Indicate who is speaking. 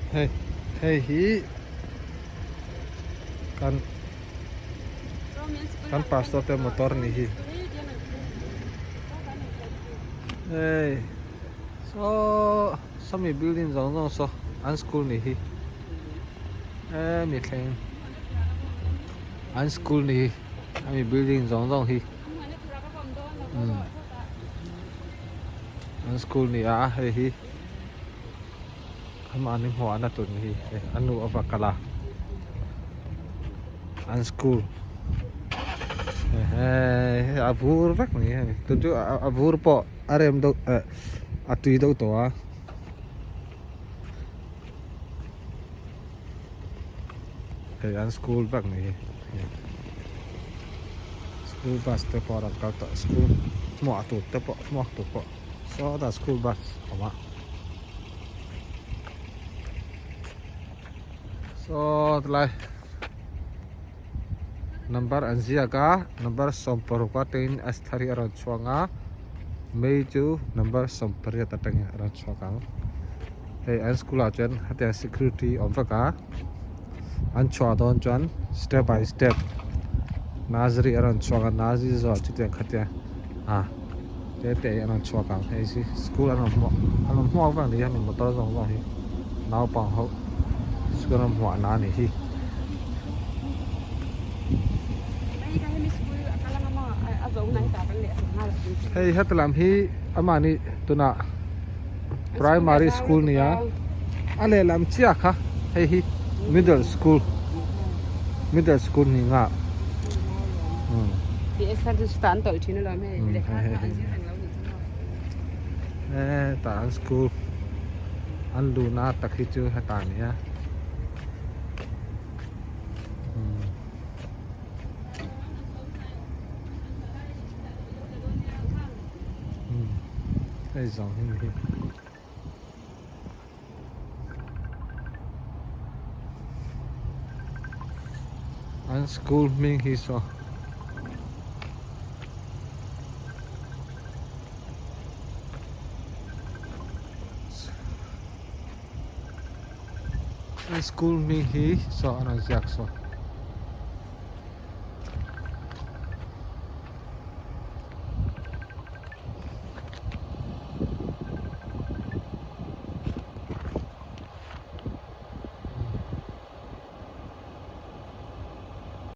Speaker 1: Hei hei hi kan kan pastor te motor ni hi hei saw sawmi building zawng zawng saw an school ni hi hemi thleng an school ni hi hemi building zawng zawng hi an school ni a hei hi. Amahni hmuahna tur hi a nu a va kal a an school hei a vur vek mai hei tun chu a vur pawh a rem deuh eh a tui deuh tawh a. Hei an school vek ni hi school bus te pawh a rawn kal tawh school hmuah tur te pawh hmuak tur pawh sawtah school bus a awm a saw tilai number an ziak a number 16 atangin Asthar hi a rawn chhuak a May chu number 18 atangin a rawn chhuak ang. Hei an school ah chuan hetiang security awm vek a an chhuah dawn chuan step by step nursery a rawn chhuak a nursery zawh chutiang khatiang ah te te hi an rawn chhuak ang hei hi school an rawn hmuak an rawn hmuak vek a ni hemi motor zawng zawng hi naupang ho school an rawn hmuah na a nih hi. Hei heti lam hi amahni tunah. Primary school nia a lehlam chiah kha hei hi middle school middle school ni nga hetah an school an luhna tak hi chu hetah ania. Hei zawng hi ni hi. An school hming hi saw. An school hming hi saw an rawn ziak saw.